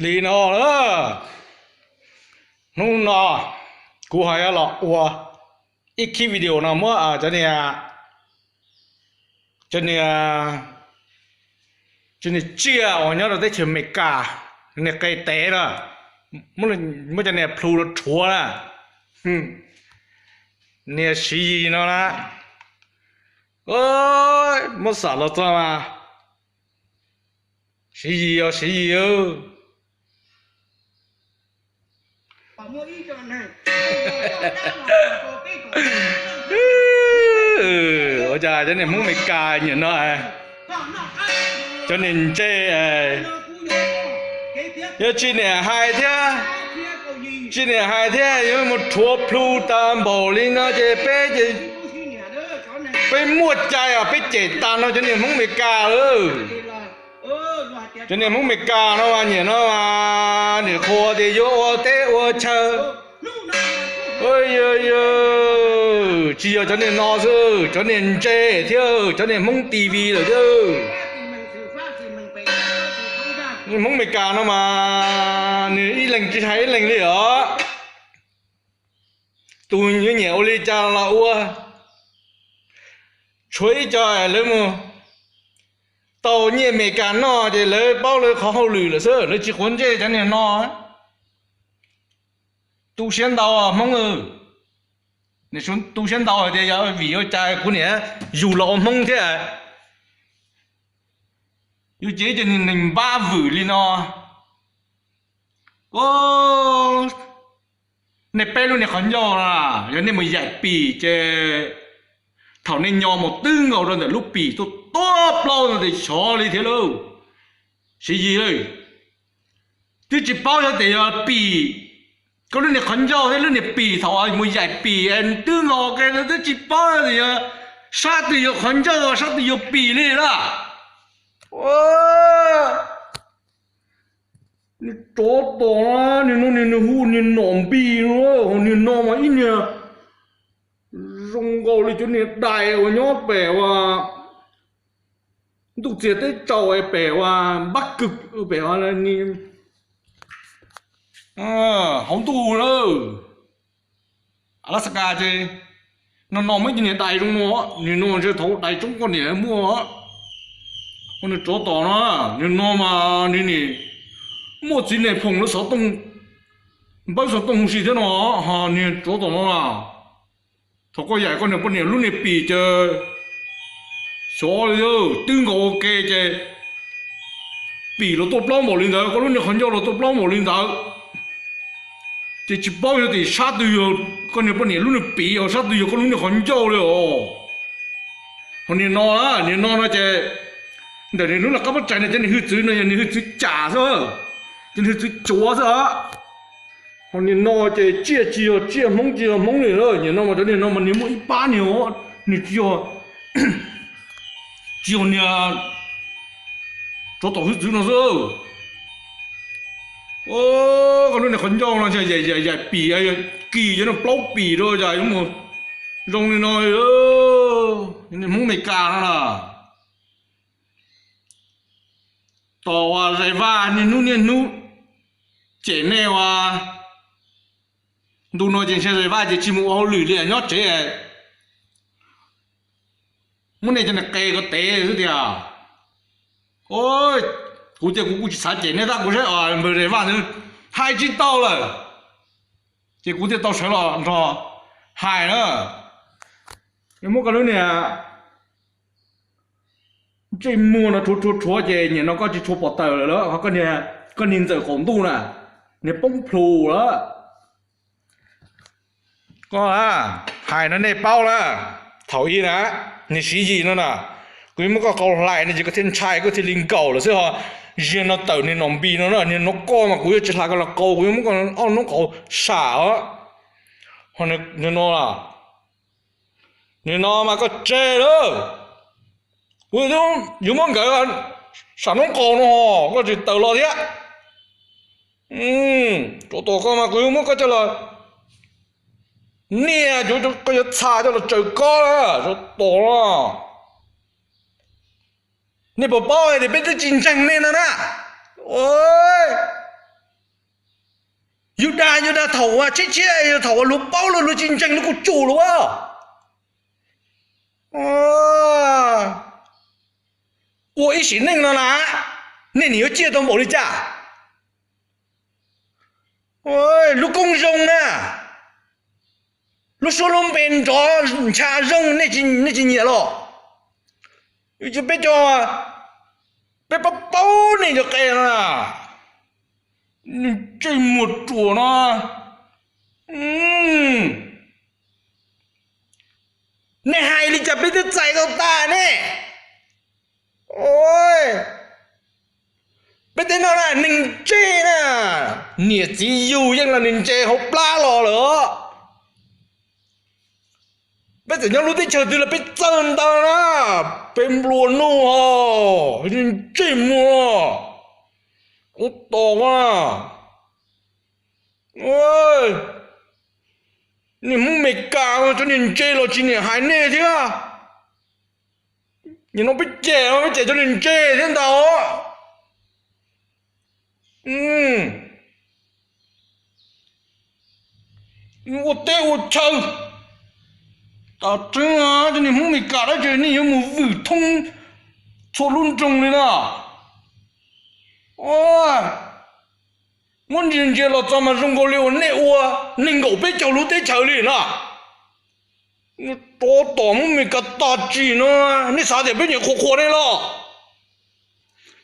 Li no lawm, hnub no kuv ho yuav los ua ib khib video no muab cov niag, cov niag, cov niag tsiaj uas nyob rau teb chaws Amelikas, niag qe tev na, muab cov niag plhu rau rhuav na, niag Siv Yis no na, muab xam los txog mas Siv Yis os Siv Yis. Ua cas cov niag Hmoob Amelikas nyuam no, cov niag ntse, yog tsis niam hais thiab, tsis niam hais thiab yuav mus rhuav plhu tas npaum li no ces peb ces, peb muaj cai os, peb cem tas no cov niag Hmoob Amelikas lawm. Cov niag Hmoob Amelikas no mas nyuam no mas niam qhuas tias yuav ua teb ua chaw. Tsis yog cov niag no xwb, cov niag ntse thiab cov niag Hmoob T V lawm thiab. Niag Hmoob Amelikas no mas nws ib leeg tsis hais ib leeg li os. Tus nyiam ua li cas los ua. Tshuav ib co lawv mus tau nyiaj Amelikas noj ces lawv paub lawv qhov hauj lwm lawm xwb, lawv tsis quav ntsej cov niag no. Tu siab ntau Hmoob, tu siab ntau hais tias yog vim ua cas kuv niam yug los ua Hmoob thiab. Yus ces ib co neeg npab vwm li no. Nej peb lub niag qhov ncauj na, yog nej mus yaim pim ces thaum nej nyo mus twb nkaus rau ntawm lub pim tuaj tuaj plaub no ces xyov li thiab lauj. Siv Yis, twb tsis paub xyov tias yog pim, koj lub niag qhov ncauj thiab lub niag pim thaum mus yaim pim es twb nkaus ke twb tsis paub xyov tias yog sab twg yog qhov ncauj sab twg yog pim li lawm. Niag tsov tom no, niag no niag nws hu niag Nom Npis no, ho niag no mas ib niag zoo nkaus li cov niag dais uas nyob pem uas ntuj txiag teb tsaus pem uas npab kws pem hauv ntuj lawm. Alaska ces no no muaj ib co niag dais zoo no, niag no ntshe thaum dais tsoob poj niam muaj. Ua niag tsov tom no, niag no mas nws nim muaj txiv neej phoom lawv xov tooj, npawb xov tooj huv si thiab no, ho niag tsov tom no na. Thaum koj yaim koj niag poj niam lub niag pim ces xyov li, twb nkaus ua ke ces pim los tuaj plaub npaum li ntawd, koj lub niag qhov ncauj los tuaj plaub npaum li ntawd. Ces tsis paub yog tim sab twg yog koj niag poj niam lub niag pim, ho sab twg yog koj lub niag qhov ncauj li os. Ho niag no, niag no no ces ntawm niag lub laj qab pob tsaig no cov niag hwj txwv no yog niag hwj txwv cam xwb, cov niag hwj txwv cuav xwb. Ho niag no ces tsiaj tsis yog tsiaj, Hmoob tsis yog Hmoob li lawm. Niag no mas cov niag no mas niag muaj ib pab niag, niag tsis yog, tsis yog niag tsov tom hwj txwv no xwb. Koj lub niag qhov ncauj no yaim yaim pim, kis cov no plaub pim rau cas yuav mus zoo li no. Niag Hmoob Amelikas no na, tom uas zais vaj niaj hnub niaj hnub cem nej ua, ntu no ces ntshe zais vaj ces tsis mus ua hauj lwm li, nyob tsev muab nej cov niag qe ko tev xwb tiag. Kuv ces kuv kuj tsis xav cem nej tab kuv saib npawg zais vaj ntawd hais tsis tau lawm, ces kuv thiaj tau sawv los nrog hais na. Muab koj lub niag ntsej muag no rhuav rhuav rhuav ces nim no koj tsis tshua pom tawm lawm, koj niag ntxawm qaum ntuj na, niag poob plhus lawm. Koj hais no nej paub na, thaum ub na, niag Siv Yis no na, kuv yuav muab koj qau hlais no ces koj thiaj ntshai koj thiaj li nkaum lawm xwb ho. Ziag no tawm niag Nom Npis no na, niag no koj mas kuv yuav tsis hlais koj los qau, kuv yuav muab koj ob hnub qau sam os. Ho niag no, niag no mas koj tseg lawm. Kuv yuav muab nkawd sam noob qaus no ho koj tsis tawm los thiab. Tsov tom koj mas kuv yuav muab koj coj los niaj, koj yuav txha coj los tsaws kob na, tsov tom no. Nej puas paub tias peb twb tsis ntseeg nej no na? Yuav dag thaum uas tshiab tshiab, yog thaum uas luag paub lawm luag tsis ntseeg lub kuj tsum lawm as. Ua ib sim neej no na, nej nim yuav ciaj tau npaum li cas? Lub koob zoo na, lub suab lub npe nrov ncha zoo, nej tsis nyiam los? Peb cov, peb paub paub nej cov qe no na, ntsej muag ruam no. Nej hais li cas peb twb txais tau tas ne. Peb tej no na neeg ntsej na, niam txiv yug yeej los nws ntse hauv plab los lawm. Peb txawm nyob lub teb chaws twg los peb txawj ntawd na, peb nplua nuj os, ntsej muag, ub tos a. Niag Hmoob Meskas cov niag ntse los tsis niam hais nej thiab. Nim no peb cem, peb cem cov niag ntse thiab ntag. Ua teb ua chaw, tas tseeb cov niag Hmoob Meskas dab tsi nej yuav mus vwm thoob txhua lub nroog li na. Muab ntsia ntsia los txog mas zoo nkaus li uas nej ua nees nkaum peb caug lub teb chaws li na. Rov tom Hmoob Meskas tag tsis no, nej xav tias peb nyiam qhuas qhuas nej los?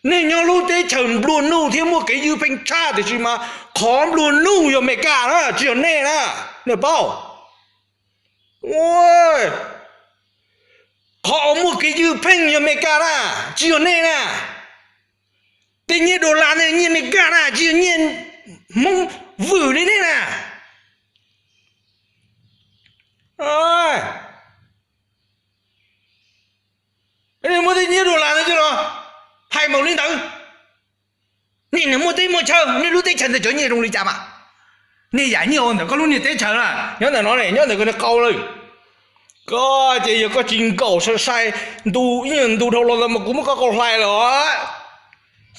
Nej nyob lub teb chaws nplua nuj thiab muaj kev ywj pheej tshaj, tiam sis mas qhov nplua nuj yog Meskas na, tsis yog nej na, nej paub. Qhov uas muaj kev ywj pheej yog Meskas na, tsis yog nej na. Tej nyiaj dollar ntawd nyiaj Meskas na, tsis yog nyiaj Hmoob vwm li nej na. Nej muaj tej nyiaj dollar ntawd los hais mus li ntawd. Nej niag muaj teb muaj chaw, nej lub teb chaws ntawd cov nyiaj zoo li cas mas? Nej yam nyiaj ua ntawm koj lub niag teb chaws na, nyob ntawm no ne, nyob ntawm koj niag qau lawm. Koj ces yog koj tsis nkaum sai sai, ntu ib nyuag ntu dhau los ntawd mas kuv muab koj qau hlais lawm os.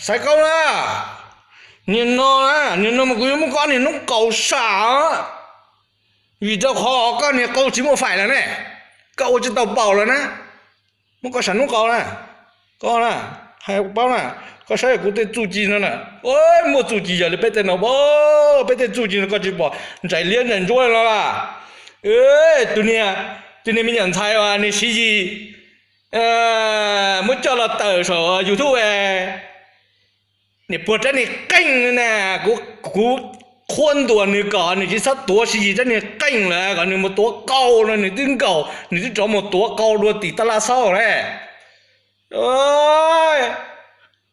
Xaiv koj na, nim no, nim no mas kuv yuav muab koj niag noob qau sam, vim rau qhov koj niag qau tsis muaj faim lawm ne, koj ua tsis tau paus lawm na. Muab koj sam noob qau na, koj na, hais paub na, koj saib kuv tej txuj ci no na, muaj txuj ci yog li peb tej no, peb tej txuj ci no koj tsis pom ntsais liab ntsais ntsuab no las. Tus niag, tus niag me nyuam ntxhais uas nws Siv Yis muab coj los tawm saum YouTube, niam puag rab niag qeej na, kuv qhuab ntuas nws kom nws tsis txhob tuav Siv Yis rab niag qeej lawm, kom nws mus tuav qau no, nws twb nkaum, nws twb rov mus tuav qau dua tim taj laj xauj ne.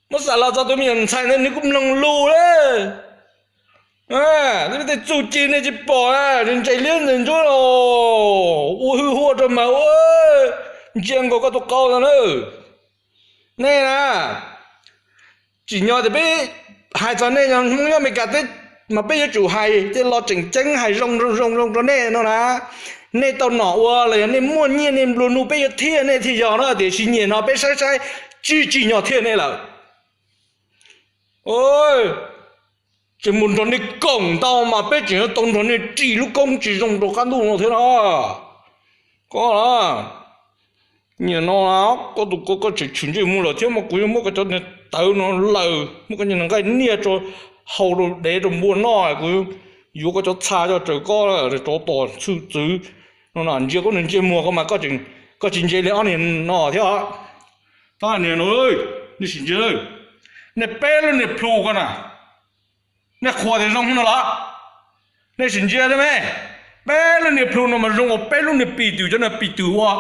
Muab xam los txog tus me nyuam ntxhais ntawd nws kuj mloog lus lawm. Tej txuj ci nej tsis pom, ntsais liab ntsais ntsuab los ua hwj huaj rau mas ua ntsia nkaus koj tus qau ntag na. Nej na, tsim nyog tias peb hais txog nej Hmoob nyob Amelikas teb mas peb yuav tsum hais tej lo tseem ceeb, hais zoo zoo zoo zoo rau nej no na. Nej tau nom ua los yog nej muaj nyiaj nej nplua nuj peb yuav thiaj nej thiaj yog no, tiam sis nim no peb saib saib tsis tsim nyog thiaj nej lawm. Tseem mus nrog nej koom ntau mas peb tseem yuav tau nrog nej ris lub koob tsis zoo rau qab ntuj no thiab no. Koj na, nim no koj tus ko koj tseem tshwm ntsej muag lawm thiab mas kuv yuav muab koj cov niag tawv no laws, muab koj cov niag nqaij niaj rau hau rau dev rau npua noj, kuv yuav koj cov txha coj raws koj rov tom txhwj txwv no. Ntsia koj niag ntsej muag ko mas koj tsis ntse li ob niag no thiab. Tab niag no, nej sim ntsia, nej peb lub niag plhu ko na, nej qhuas tias zoo no los? Nej sim ntsia me, peb lub niag plhu no mas zoo ua peb lub niag pis twm, cov niag pis twm ua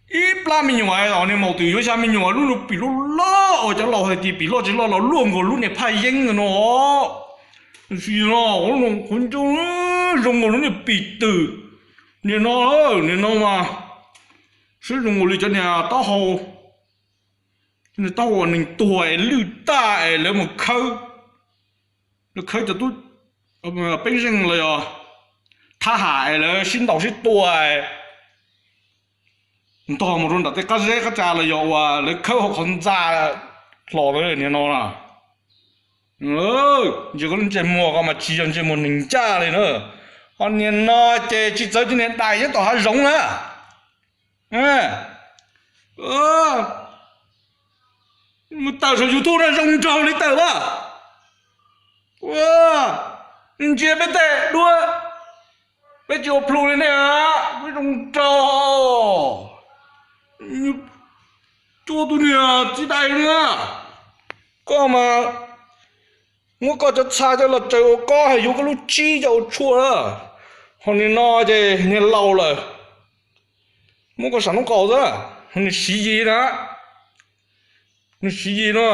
ib plab me nyuam, niag maum twm yuav xya me nyuam, lub niag pis loj loj uas cov laus hais tias pis loj tsis loj los luaj nkaus lub niag phaj yeeb no. Sim no, qhuav ncauj zoo nkaus lub niag pis twm. Nim no, nim no mas sib zoo nkaus li cov niag taub hau, taub hau uas neeg tuag es lwj tag es lawv mus khawb, lawv khawb cov tub peeb zeej los yog thab ham es lawv sib ntaus sib tua ntog mus rau nram tej qab zeb qab tsa los yog uas lawv khawb hauv qhov ntxa hlo, nim no na. Ntsia koj lub ntsej muag ko mas tsis yog ntsej muag neeg ncaj li na. Ho niag no ces tsis txawv tsis niag dais nyob tom hav zoov na. Mus tawm saum YouTube no zoo nraug li tawm a. Ntsia peb tej duab, peb tsis ua plhu li nej, peb zoo nraug. Cua tus niag txiv dais na, koj mas muab koj cov txha coj los tsaws ua kob hais yuav koj lub tsib coj ua tshuaj na. Ho niag no ces niag laus lawm, muab koj sam noob qaus xwb. Ho niag Siv Yis na, niag Siv Yis no,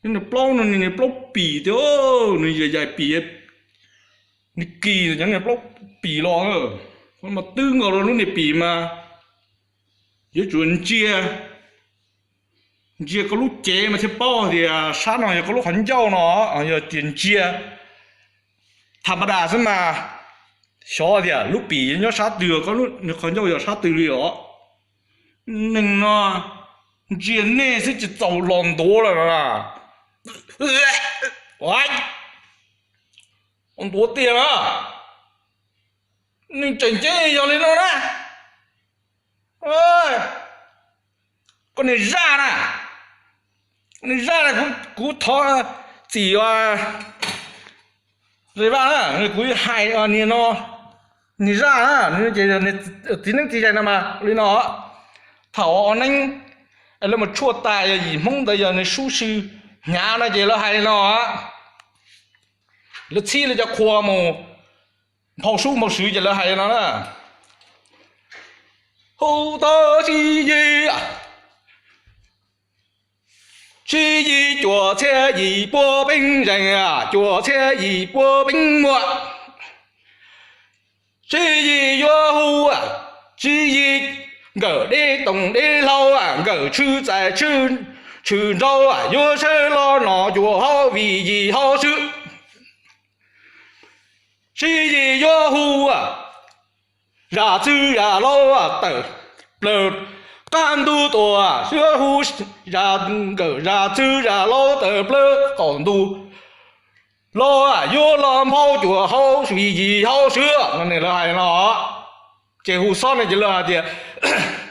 niag plaub no, niag plaub pim tiag, nws yog yais pim, niag kis cov niag plaub pim los, mas twb nkaus rau lub niag pim mas yuav tsum ntsia, ntsia koj lub cev mas thiaj paub tias sab no yog koj lub qhov ncauj no, yog tias ntsia tham ma das xwb mas xyov tias lub pim nyob sab twg, koj lub qhov ncauj yog sab twg li os. Neeg no ntsia nej xwb tsis txaus los ntuav lawm. Ntuav tiag na, neeg tseem ceeb yog li no na. Koj niag zaj na, koj niag zaj na, kuv thov txim Zej Vaj na, kuv hais niag no, niag zaj na, txiv neeb txiv yaig no mas li no. Thaum ua neeb lawv mus tshuaj tas yog yim Hmoob ntawd yog nws sub sw hnyav no ces lawv hais li no, lawv txhib lawv cov qhua mus nphau sub nphau sw ces lawv hais li no na. Hu tau Siv Yis, Siv Yis cuaj txhiab yim puas peeb zeej, cuaj txhiab yim puas peeb muaj. Siv Yis yuav hu, Siv Yis nkawm deb toom deb hlau, nkawm tshwj txais tshwj nrau, yuav sawv los no cuaj hauv vim yim hauv swb. Siv Yis yuav hu zam txwv zam laub tawm plaws qab ntug tuaj, yuav hu nkawm zam txwv zam laub tawm plaws qaum ntug los, yuav los nphau cuaj hauv vim yim hauv swb no. Lawv hais no, ces hu Xob no ces lawv hais tias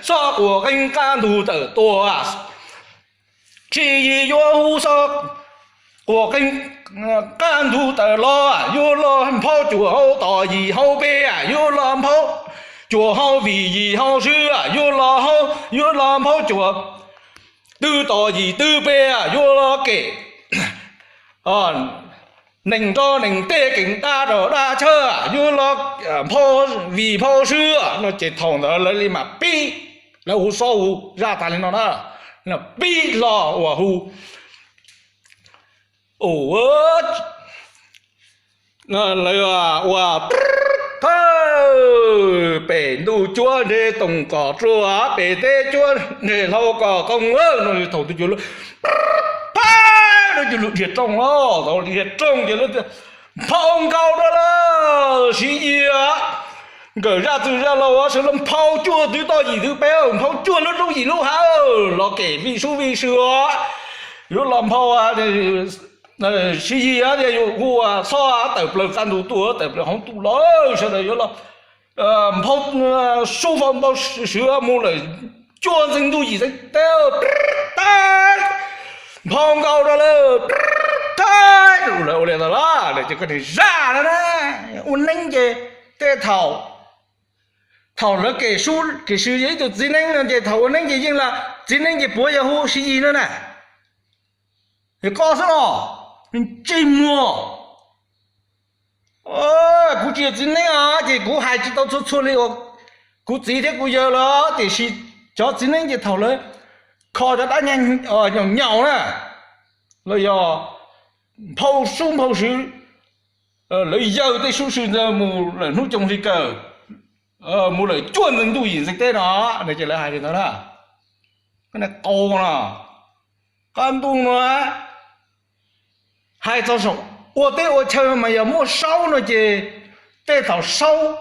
Xob quas qeeb qab ntug tawm tuaj. Siv Yis yuav hu Xob quas qeeb qab ntug tawm los, yuav los nphau cuaj hauv tom yim hauv peb, yuav los nphau cuaj hauv vim yim hauv swb, yuav los, yuav los nphau cuaj twb tom yim twb peb, yuav los kem neeg nrog neeg tej, keem dab rog dab chaw, yuav los nphau vim nphau swb no. Ces thaum ntawd lawv li mam pib, lawv hu Xob hu zaj tas li no na, pib hlo uas hu lawv ua thawj pem ntuj cuab ntseg toom kom ruaj, pem teb cuab ntseg hlau kom qoo no. Thaum tus cuag lub phab no ces lub dhia rooj los, thaum dhia rooj ces lub nphau nkaus rau lawm. Siv Yis nkawm zam txwv zam laub sawv los nphau cuaj twb tom yim twb peb, nphau cuaj lub roob yim lub hav los kem vij sub vij sw os, yuav los nphau. Siv Yis tias yus hu Xob tawm plaws qab ntug tuaj, tawm plaws hauv ntuj los, sawv daws yuav los nphau sub nphau nphau swv mus lawm cuaj ntxeeg ntuj yim ntxeeg teb, nphau nkaus rau lawm. Lawv ua li ntawd los ces koj niag zaj no na, ua neeb ces tej thaum, thaum lawv kem sub kem sw yog ib tug txiv neeb no ces thaum ua neeb ces yeej los txiv neeb ces puav yog hu Siv Yis no na. Yog koj xwb los ntsej muag. Kuv tsis yog txiv neeb os ces kuv hais tsis tau txhua txhua li uas kuv txiv thiab kuv yawg los, tiam sis cov txiv neeb ces thaum lawv kho cov dab nyaum nyaum na, los yog nphau sub nphau swv, lawv yawg tej sub sw ntawd mus lawm hnub coos hli kawg, mus lawm cuaj ntxeeg ntuj yim ntxeeg teb no, ces lawv hais li ntawd na. Qau no, qab ntuj no, hais txog saum ua teb ua chaw mas yog muaj Saub no ces tej thaum Saub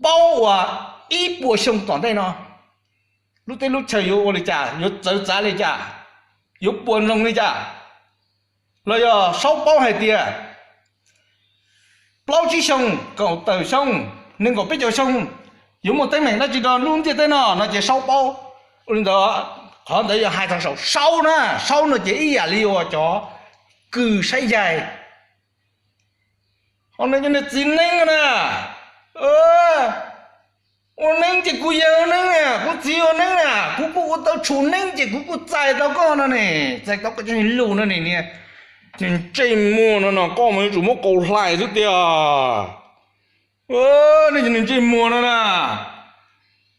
paub uas ib puas xyoo tom ntej no lub teb lub chaw yuav ua li cas, yuav txawv txav li cas, yuav puas nroog li cas. los yog Saub paub hais tias plaub tsib xyoo, kaum tawm xyoo, nees nkaum peb caug xyoo, yuav muaj teeb meem dab tsi rau lub ntiaj teb no no ces Saub paub. Ua li ntawd, qhov ntawd yog hais txog saum Saub na, Saub no ces ib yam li uas cov kws saib yaig. Ho nej cov niag txiv neeb na, ua neeb ces kuv yawg ua neeb na, kuv txiv ua neeb na, kuv kuj ua tau tshum neeb ces kuv kuj txais tau koj no ne, txais tau koj cov niag lus no ne, niag ntsej muag no no koj mas yuav tsum muab qau hlais xwb tiag. Nej cov niag ntsej muag no na,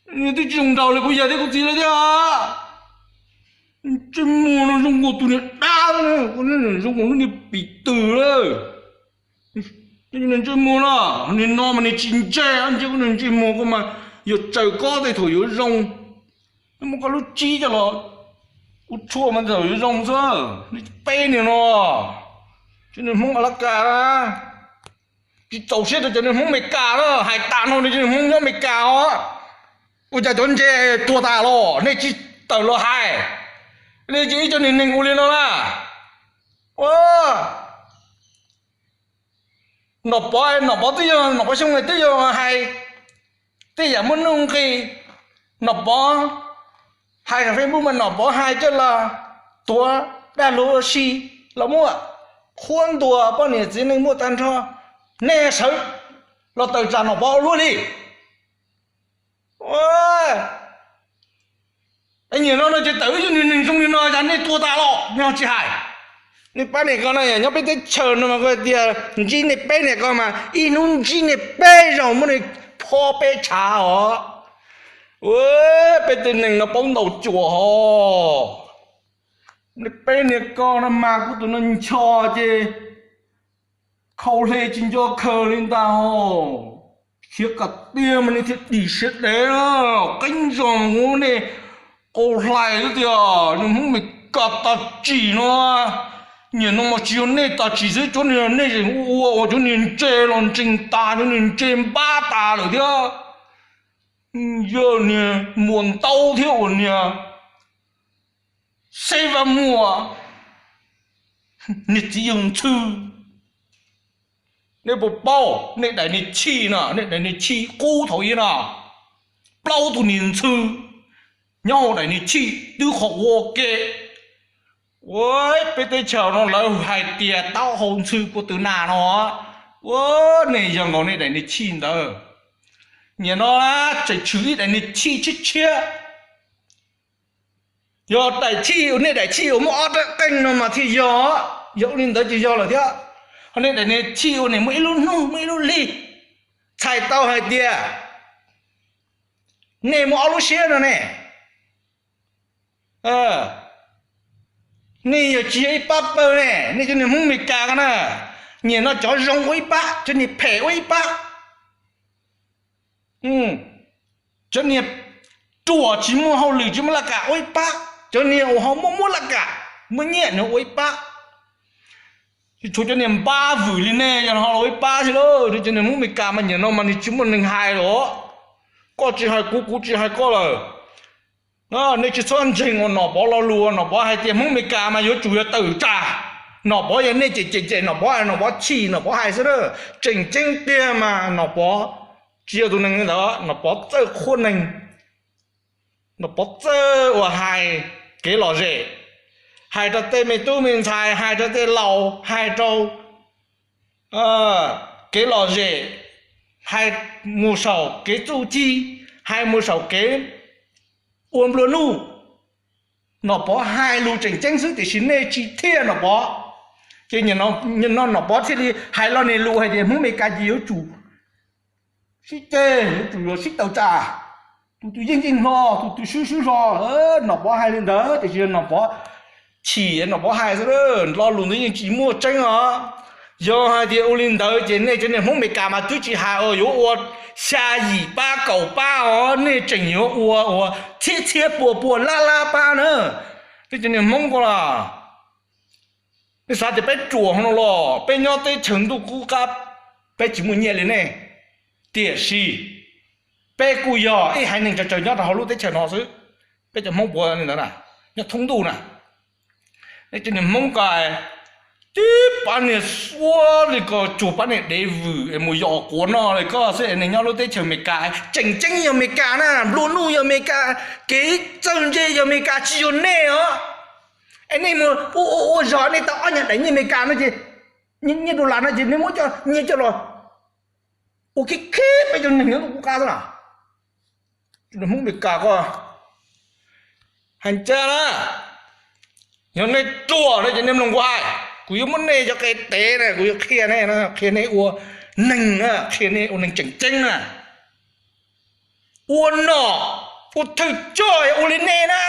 twb tsis zoo nraug li kuv yawg thiab kuv txiv lawv thiab. Ntsej muag no zoo nkaus tus niag dab, zoo nkaus lub niag pim twm lawm. Ntsej muag no, niag no mas niag tsis ntse, ntsia koj niag ntsej muag koj mas yuav tsaws koj tej thaum yuav zoo. Muab koj lub tsib coj los ua tshuaj mas thaum yuav zoo xwb. Nej peb niag no, cov niag Hmoob Alaska na, tsis txaus siab rau cov niag Hmoob Amelikas na, hais tas no cov niag Hmoob nyob Amelikas os. Ua cas cov ntse tuag tas los nej tsis tawm los hais li, ces ib co niag neeg ua li no na. Ua Nom Pov, Nom Pov twb yog Nom Pov Xyooj twb yog hais tej yam muaj nuj nqis. Nom Pov hais Facebook mas Nom Pov hais coj los tuav dab lug ua si los muaj, qhuab ntuas poj niam txiv neej muaj tag nrho. Nej sawv los tawm tsam Nom Pov ua luaj li. Nyiam no no ces tawm ib co niag neeg zoo li no cas nej tuag tas los nej ho tsis hais. Nej pab niag ko no nyob peb teb chaws no mas kuv tias ntsib nej peb niag ko mas ib hnub ntsib nej peb zaug muab nej phob peb tshav os. Peb tej neeg no paub ntaus cuam hos. Nej peb niag ko no mas kuv tus no ncho ces khau hle tsis nco khaws li ntag hos. Khiav kom tiag mas nej thiaj dim siab dev. Qeeb zog kuv nej qau hlais xwb tiag. Niag Hmoob Mes Kas tag tsim no, nyiam no mas tsis yog nej tag tsim xwb, cov niag nej ua ua cov niag ntse los ntseeg tas, cov niag ntse npab tas lawm thiab. Yog niag Muas Ntaub thiab uas niag Xeb Vaj Muas, niag txiv yawg Ntxhw. Nej puas paub nej daim niag chij no, nej daim niag chij qub thaum ub no, plaub tug niag Ntxhw nyob hauv daim niag chij twb qhov ua ke. Ua peb teb chaws no lawv hais tias taub hau ntxhw kua tw nas no. Ua nej yog nkaus nej daim niag chij ntawd. Nim no tseem tshwm ib daim niag chij tshiab tshiab. Yog daim chij, nej daim chij uas muaj ob rab qeej no mas thiaj yog. Yog ua li ntawd ces yog lawm thiab. Ho nej daim niag chij uas nej muaj ib lub hnub muaj ib lub hli, txhais tau hais tias nej muaj ob lub siab no ne. Nej yog tsis yog ib pab pawg ne, nej cov niag Hmoob Mes Kas ko na, nim no cov zoo ua ib pab, cov niag phem ua ib pab. Cov niag ruam tsis muaj hauj lwm tsis muaj laj kam ua ib pab, cov niag uas ho muaj muaj laj kam muaj nyiaj no ua ib pab. Tsis tshuav cov niag npab vwm li nej yog ho los ua ib pab thiab lauj. Cov niag Hmoob Mes Kas mas nim no mas nws tsis muaj neeg hais lawm. Koj tsis hais kuv, kuv tsis hais koj lawm. Nej tsis txhob ntseeg uas Nom Pov lo lus, Nom Pov hais tias Hmoob Mes Kas mas yuav tsum yuav tawm tsam. Nom Pov yog nej cem cem cem Nom Pov, Nom Pov chim Nom Pov hais xwb na. Tseem ceeb tiag mas Nom Pov tsis yog tus neeg li ntawd, Nom Pov txawj qhuab neeg. Nom Pov txawj uas hais kev lom zem, hais rau tej me tub me ntxhais, hais rau tej laus, hais rau kev lom zem, hais mus saum kev txuj ci, hais mus saum kev ua nplua nuj. Nom Pov hais lus tseem ceeb xwb tiam sis nej tsis thiaj Nom Pov. Ces nim no Nom Pov thiaj li hais lo niag lus hais tias Hmoob Mes Kas ces yuav tsum sib ceg, yuav tsum yuav sib tawm tsam, tus twg yeej yeej hlo, tus twg swb swb hlo. Nom Pov hais li ntawd tiam sis Nom Pov chim Nom Pov hais xwb, lo lus ntawd yeej tsis muaj tseeb os. Yog hais tias ua li ntawd ces nej cov niag Hmoob Mes Kas mas twb tsis hais uas yuav ua xya yim pab kaum pab os, nej tseem yuav ua uas txhiab txhiab pua pua lab lab pab na. Nej cov niag Hmoob ko las, nej xav tias peb ruam no los? Peb nyob teb chaws ntuj qub qab, peb tsis muaj nyiaj li nej. Tiam sis peb kuj yog ib haiv neeg tsaws tsaws nyob rau hauv lub teb chaws no xwb. Peb cov Hmoob puav li ntawd na, nyob thoob ntuj na. Nej cov niag Hmoob ko, tib pab niag xuab li ko, tsuag pab niag dev vwm es mus yos quav noj li koj xwb es nws nyob lub teb chaws Amelikas. Tseem ceeb yog Amelikas na, nplua nuj yog Amelikas, kev txawj ntse yog Amelikas, tsis yog nej os. Es nej mus ua ua zog nej tau ob nyuag daim nyiaj Amelikas no ces, nyiaj dollar no ces nej muab coj nyiaj coj los ua khib khib peb cov neeg nyob kuv qab xwb na. Hmoob Amelikas koj, hais ncaj na, yog nej ruam no ces nej mloog kuv hais. Kuv yuav muab nej cov qe tev na, kuv yuav qhia nej, qhia nej ua neeg na, qhia nej ua neeg tseem ceeb na. Ua nom, ua thawj coj ua li nej na,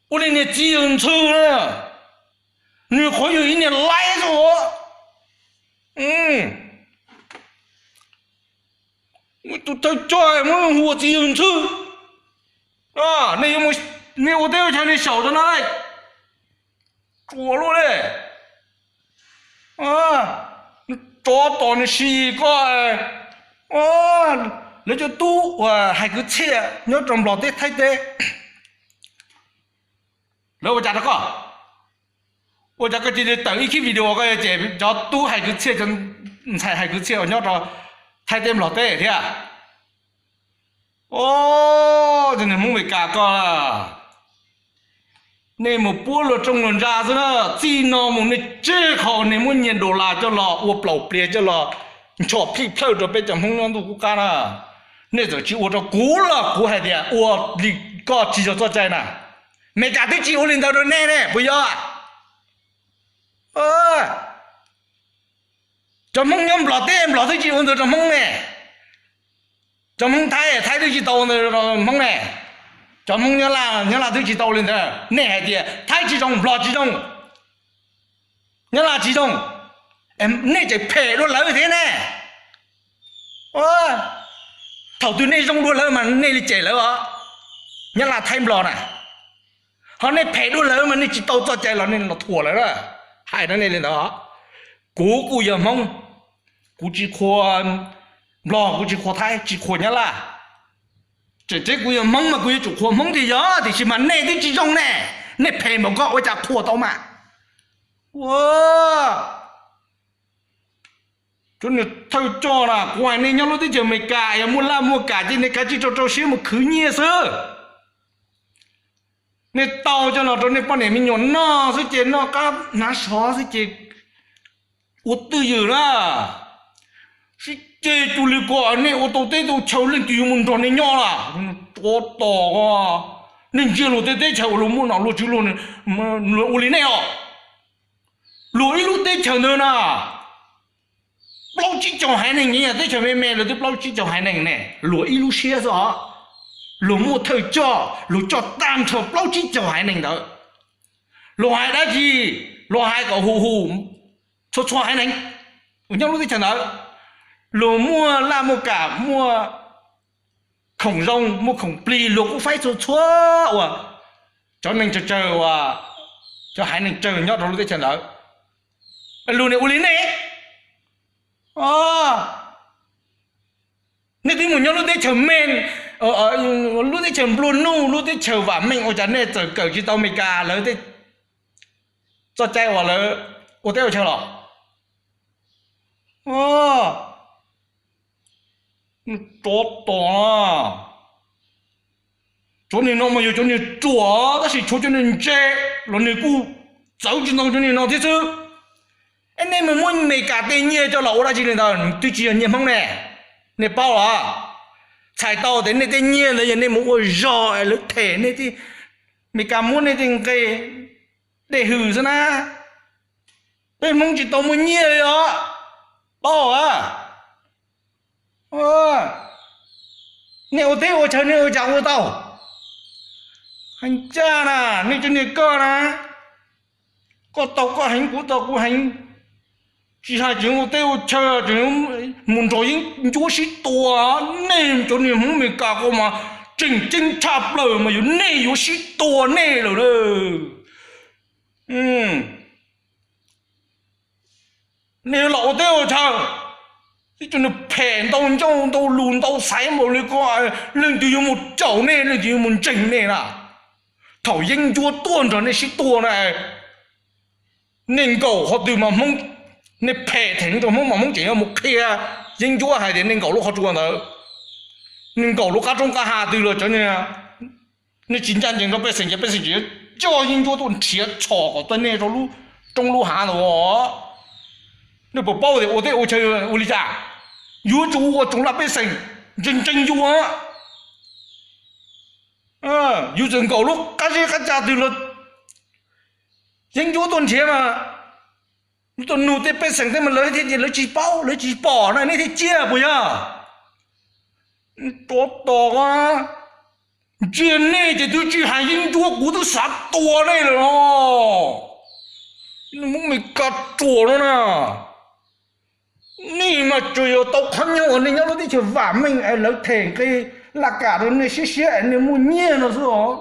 ua li niag txiv yawg ntxhw na, nws qhov yog ib niag laib xwb. Tus thawj coj muab hu ua txiv yawg ntxhw, nej ua teb ua chaw nej xyaum rau no, ruam luaj li. Tsov tom nws si koj, lawv cov tub uas hais kwv txhiaj nyob rau Nplog teb Thaib teb, lawv ua cas rau koj? Ua cas koj cia li tawm ib khib video koj ces cov tub hais kwv txhiaj, cov ntxhais hais kwv txhiaj uas nyob rau Thaib teb Nplog teb thiab? Os, cov niag Hmoob Amelikas koj, nej mus puab luag rooj luag ntsa xwb na. Txij no mus nej tseg qhov nej muab nyiaj dollar coj los ua plaus plias coj los ntshos plij plhawj rau peb cov Hmoob nyob ntuj qub qab na. Nej txawm tsis ua rau kuv los kuv hais tias ua li koj tsis yog txoj cai na. Amelikas twb tsis ua li ntawd rau nej ne puas yog? Cov Hmoob nyob Nplog teb Nplog twb tsis ua ntawd rau Hmoob ne. Cov Hmoob Thaib Thaib twb tsis tau ua ntawd rau Hmoob ne. Cov Hmoob Nyab Laj Nyab Laj twb tsis tau ua li ntawd. Nej hais tias Thaib tsis zoo, Nplog tsis zoo, Nyab Laj tsis zoo, nej tseem phem dua lawv thiab ne. Thaum twg nej zoo dua lawv mas nej li cem lawv os. Nyab Laj Thaib Nplog na, ho nej phem dua lawv mas nej tsis tau txoj cai los nej los thuam lawv na. Hais rau nej li ntawd, kuv kuj yog Hmoob, kuv tsis qhuas Nplog, kuv tsis qhuas Thaib, tsis qhuas Nyab Laj. Tseem ceeb kuv yog Hmoob mas kuv yuav tsum qhuas Hmoob tiag yog, tiam sis mas nej twb tsis zoo ne. Nej phem npaum ko ua cas qhuas tau mas? Ua, cov niag thawj coj na, kuv hais nej nyob lub teb chaws Amelikas yog muaj laj muaj kam ces nej kav tsij rau rau siab mus khwv nyiaj xwb. Nej tau coj los rau nej poj niam me nyuam noj xwb ces noj qab hnav sov xwb ces ua twj ywm na. Sib ceg cuag li ko, nej ua tau teb tau chaw leej twg yuav mus nrog nej nyob lawm? Tsov tom, nej ntsia luag tej teb chaws uas luag muaj nom luag tswv luag ua li nej os. Luag ib lub teb chaws ntawd na, plaub tsib caug haiv neeg, teb chaws me me lawv twb plaub tsib caug haiv neeg ne, luag ib lub siab xwb os. Luag muaj thawj coj, luag coj tag nrho plaub tsib caug haiv neeg ntawd. Luag hais dab tsi, luag hais kom hu hu txhua txhua haiv neeg uas nyob lub teb chaws ntawd. Luag muaj laj muaj kam, muaj khoom zoo, muaj khoom plig, luag kuj faib txhua txhua uas cov neeg tsawg tsawg uas cov haiv neeg tsawg nyob rau lub teb chaws ntawd. Luag niam ua li nej, nej twb mus nyob lub teb chaws me, lub teb chaws nplua nuj, lub teb chaws vam meej, ua cas nej txawm kawm tsis tau Amelikas lawv tej txoj cai uas lawv ua teb ua chaw los? Tsov tom, cov niag no mas yog cov niag ruam tab sis tshuav cov niag ntse los nws kuj txawv tsis ntau cov niag no thiab xwb. Es nej mus muab Amelikas tej nyiaj coj los ua dab tsi li ntawd? Twb tsis yog nyiaj Hmoob ne, nej paub los? Txhais tau tias nej tej nyiaj ntawd yog nej mus ua zog es lawv them nej, Amelikas muab nej tej nqe dej hws xwb na. Peb Hmoob tsis tau muaj nyiaj li os, paub a? Nej ua teb ua chaw nej ua cas ua tau? Hais ncaj na, nej cov niag koj na, koj tau koj heev, kuv tau kuv heev, tsis hais tseem ua teb ua chaw, tseem mus nrog yeeb ncuab sib tua. Nej cov niag Hmoob Amelikas ko mas tseem ceeb tshaj plaws mas yog nej yuav sib tua nej lawm na. Nej yuav los ua teb ua chaw, ib co niag phem ntau ncauj ntau lus ntau xaiv npaum li ko, leej twg yuav mus caum nej, leej twg yuav mus ntseeg nej na? Thaum yeeb ncuab tuaj nrog nej sib tua na, Nej nkaum qhov twg mas Hmoob, nej phem theem rau Hmoob mas Hmoob tseem yuav mus qhia yeeb ncuab hais tias nej nkaum lub qhov tsua ntawd, nej nkaum lub qab roob qab hav twg los cov, nej tsis ncaj ncees rau pej xeem ces pej xeem tseem yuav coj yeeb ncuab tuaj nrhiav txhom kom tau nej rau lub roob lub hav ntawd. Nej puas paub tias ua teb ua chaw ua li cas? Yuav tsum ua tsoom laj pej xeem ntseeg ntseeg yus. Yus txawm nkaum lub qab zeb qab ca twg los yeeb ncuab tuaj nrhiav mas, tuaj nug tej pej xeem tej mas lawv thiaj tias lawv tsis paub lawv tsis pom na, nej thiaj ciaj puas yog? Tsov tom, ntsia nej ces twb tsis hais yeeb ncuab kuv twb xav tua nej lawm os. Hmoob Mes Kas ruam no na, nej mas tsuas yog tau qhov nyuaj uas nej nyob lub teb chaws vam meej es lawv them nqi laj kam rau nej siab siab es nej muaj nyiaj no xwb os.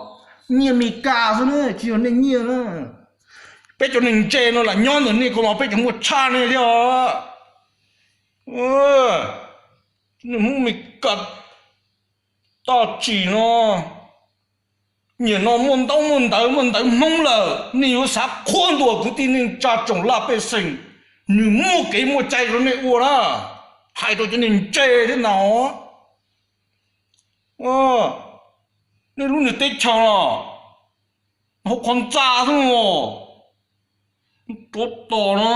Nyiaj Mes Kas xwb na, tsis yog nej nyiaj na. Peb cov neeg ntse no lam nyob ntawm nej ko los peb cov muaj tshaj nej thiab os. Hmoob Mes Kas tam sim no, nim no muaj ntaub muaj ntawv muaj ntawv Hmoob lawm, nej yuav xav qhuab ntuas kwv tij neej tsa tsoom laj pej xeem, nws muaj kev muaj cai rau nej ua na. Hais rau cov neeg ntse thiab ntag. Nej lub niag teb chaws los hauv qhov ntxa xwb. Tsov tom no,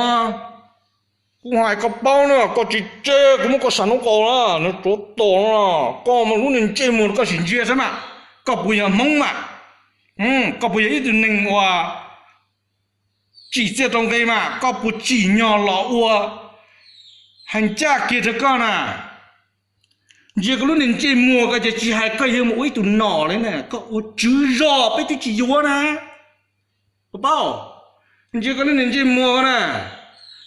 kuv hais koj paub na, koj tsis tseg kuv muab koj sam noob qaus na, nws tsov tom no. Koj mas lub niag ntsej muag no koj sim ntsia saib mas, koj puas yog Hmoob mas? Koj puas yog ib tug neeg uas tsim txiaj rau nqi mas? Koj puas tsim nyog los ua hais ncaj kiag rau koj na? Ntsia koj lub niag ntsej muag ko ces tsis hais koj yuav mus ua ib tug nom li na, koj ua tswv zos peb twb tsis yuav na. Puas paub? Ntsia koj lub niag ntsej muag ko na,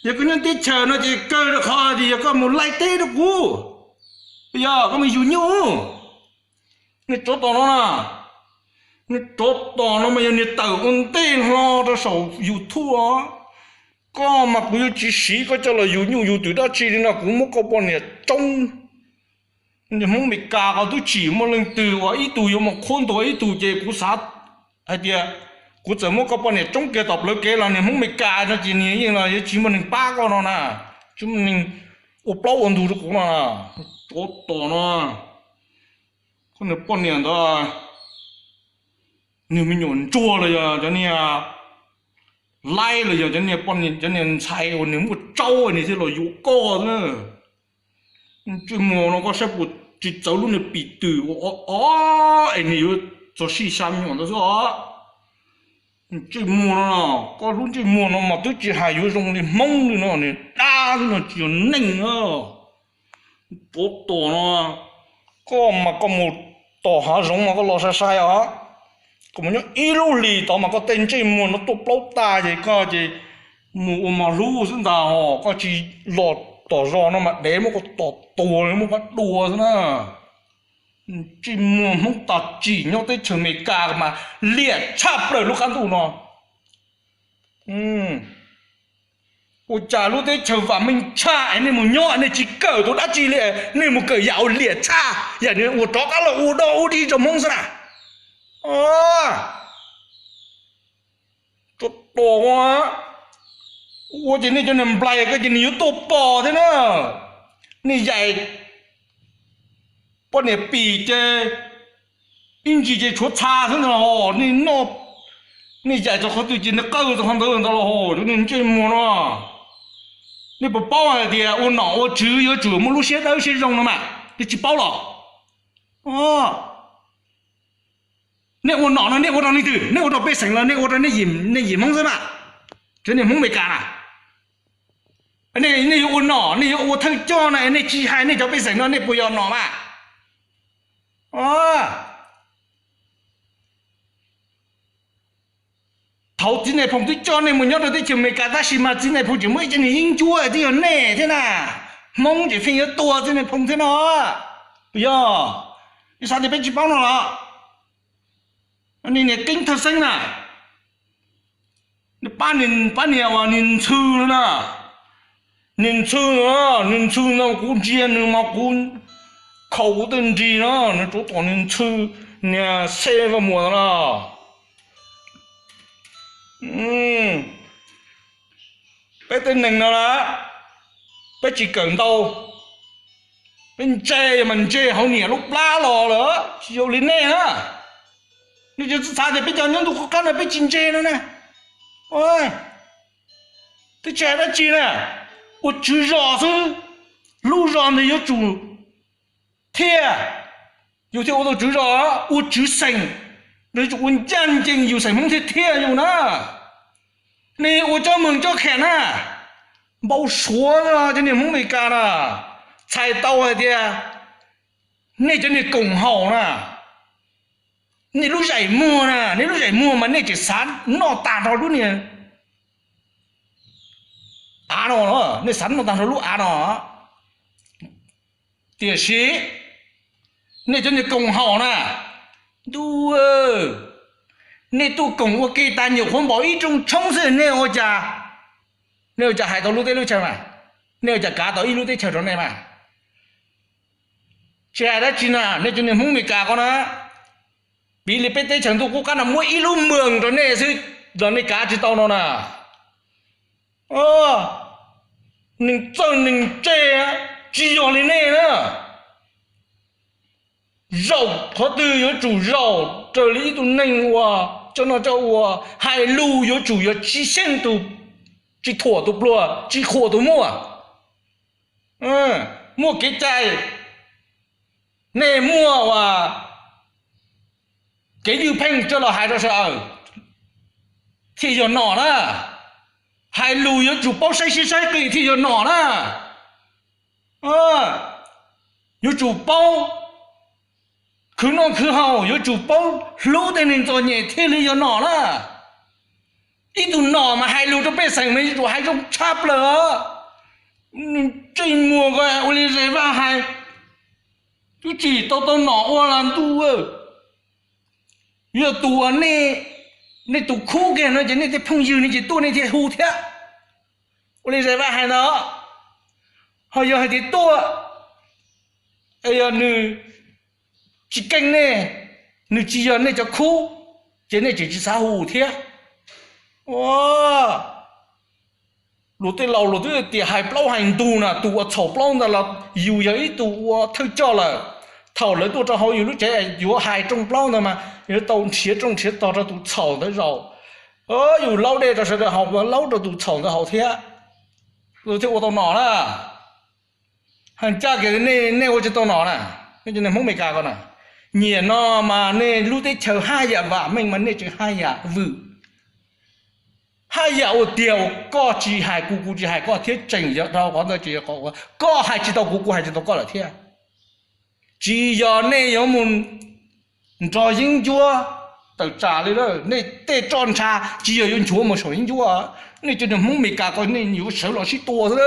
yog koj nyob teb chaws no ces kawg rau qhov tias yog koj mus laij teb rau kuv, yog koj mus yug nyuj. Niag tsov tom no na, niag tsov tom no mas yog niag tawm ua ntej hlo rau saum YouTube os. Koj mas kuv yuav tsis siv koj coj los yug nyuj yug twm dab tsi li no, kuv muab koj poj niam tsoob. Niag Hmoob Mes Kas ko twb tsis muaj leej twg uas ib tug yuav mus qhuab ntuas ib tug ces kuv xav hais tias kuv txawm muab koj poj niam tsoob kiag tom plawv kev los niag Hmoob Mes Kas no ces nws yeej los yuav tsis muaj neeg pab koj no na, tsis muaj neeg ua plaub ua ntug rau kuv no na. Tsov tom no, koj niag poj niam ntawd niag me nyuam ntsuag los yog cov niag laib los yog cov niag poj niam, cov niag ntxhais uas nws muaj tsaub nws thiaj los yuav koj na. Ntsej muag no koj saib puas tsis txawv lub niag pim twm ua o o es nws yuav txog sij xya me nyuam ntawd xwb os. Ntsej muag no, koj lub ntsej muag no mas twb tsis hais yuav zoo li Hmoob li no, nws dab xwb no tsis yog neeg na. Tsov tom no, koj mas koj mus tom hav zoov mas koj los sai sai os. Koj mus nyob ib lub hlis tod mas koj tej ntsej muag no tuaj plaub tag ces koj ces mus ua mos hlub xwb ntag os. Koj tsis los tom zos no mas dev muab koj tom tuag muab koj dua xwb na. Ntsej muag Hmoob tag tsim nyob teb chaws Amelikas mas liam tshaj plaws lub qab ntuj no. Ua cas lub teb chaws vam meej tshaj es nej mus nyob nej tsis kawm tus dab tsi li, nej mus kawm yam uas liam tshaj, yam uas rov qab los ua dog ua dig rau Hmoob xwb na. Tsov tom, ua ces nej cov niag nplais ko ces nws yuav tuaj pom thiab na. Nej yaim poj niam pim ces ib ntsis ces tshuav txha xwb ntag los hos, nej noj, nej yaim txog qhov twg ces nej qawj txog qhov ntawd ntag los hos, cov niag ntsej muag no. Nej puas paub hais tias ua nom ua tswv yuav tsum muaj lub siab dawb siab zoo no mas, nej tsis paub los? Nej ua nom no nej ua rau leej twg? Nej ua rau pej xeem los nej ua rau nej yim Hmoob xwb mas? Cov niag Hmoob Amelikas na, nej yuav ua nom, nej yuav ua thawj coj no nej tsis hais nej cov pej xeem no nej puas yog nom mas? Thaum txiv Nais Phoo twb coj nej mus nyob rau teb chaws Amelikas tab sis mas txiv Nais Phoo tseem muaj ib co niag yeeb ncuab twb yog nej thiab na. Hmoob ces pheej yuav tua txiv Nais Phoo thiab no. Puas yog? Nej xav tias peb tsis paub no los? Niag Keeb Thawj Xeeb na, pab niag uas niag ntxhw no na, niag ntxhw, niag ntxhw no kuv ntsia nws mas kuv khaum kuv tej nrig no, nws tsov tom niag ntxhw, niag Xej Vaj Muas no na. Peb tej neeg no na, peb tsis kawm ntau, peb ntse mas ntse hauv niam lub plab los lawm, tsis zoo li nej na. Nej tsis xav tias peb cov nyob ntuj qub qab no peb tsis ntse no na. Twb tsis hais dab tsi na, ua tswv zos xwb, hlub zos ntawd yuav tsum thiaj, yus thiaj ua tau tswv zos, ua tswv xeem, yuav tsum ua ncaj ncees yus xeem Hmoob thiaj thiaj yus na. Nej ua cob moos cob kham na, npau suav cov niag Hmoob Amelikas na, txhais tau hais tias nej cov niag koom haum na, nej lub zais muag na, nej lub zais muag mas nej tseem xav noj tag nrho lub niag av no, nej xav noj tag nrho lub av no. Tiam sis nej cov niag koom haum na, ntuj, nej tuaj koom ua ke tas nyuam qhuav npaum ib rooj tshoob xwb nej ua cas, nej ua cas hais tau lub teb lub chaw mas, nej ua cas kav tau ib lub teb chaws rau nej mas. Tsis hais dab tsi na, nej cov niag Hmoob Amelikas ko na, piv li peb teb chaws ntuj qub qab no muab ib lub moos rau nej xwb los nej kav tsis tau no na. Neeg txawj neeg ntse, tsis yog li nej na. Zaum qhov twg yuav tsum zaum raws li ib tug neeg uas coj noj coj ua, hais lus yuav tsum yog tsis xyeej tus, tsis thuam tus pluag, tsis qhuas tus muaj. Muaj kev cai, nej muaj uas kev ywj pheej coj los hais rau sawv daws thiaj yog nom na. Hais lus yuav tsum paub saib siab saib qis thiaj yog nom na. Yuav tsum paub khwv noj khwv haus, yuav tsum paub hlub tej neeg txom nyem thiaj li yog nom na. Ib tug nom mas hais lus rau pej xeem mas yuav tsum hais zoo tshaj plaws. Ntsej muag ko ua li zes vaj hais, twb tsis tau tau nom ua los ntuj. Yog tus uas nej, nej tus khub kiag no ces nej tej phooj ywg no ces tuaj nej thiaj hu thiab. Ua li zes vaj hais ntawd, ho yog hais tias tuaj es yog nws tsis keej nej, nws tsis yog nej cov khub, ces nej tseem tsis xav hu thiab. Luag tej laus luag twb tias hais plaub hais ntug na, tus uas txhaum plaub ntawd los yus yog ib tug ua thawj coj lawm. Thaum lawv tuaj rau hauv yus lub tsev yuav hais rooj plaub ntawd mas yuav tau nrhiav rooj nrhiav tog rau tus txhaum ntawd zaum. Yus laub dej rau sawv daws haus, laub rau tus txhaum ntawd haus thiab, thiaj ua tau nom na. Hais ncaj kiag nej, nej ua tsis tau nom na, nej cov neeg Hmoob Amelikas ko na. Nim no mas nej lub teb chaws haj yam vam meej mas nej tseem haj yam vwm, haj yam ua tiag uas koj tsis hais kuv, kuv tsis hais koj thiab, tseem yog rau qhov ntawd tseem yog qhov uas koj hais tsis tau kuv, kuv hais tsis tau koj lawm thiab. Tsis yog nej yuav mus nrog yeeb ncuab tawm tsam li lawm, nej tej roj ntsha tsis yog yuav nchuav mus saum yeeb ncuab. Nej cov niag Hmoob Amelikas ko nej yuav sawv los sib tua xwb.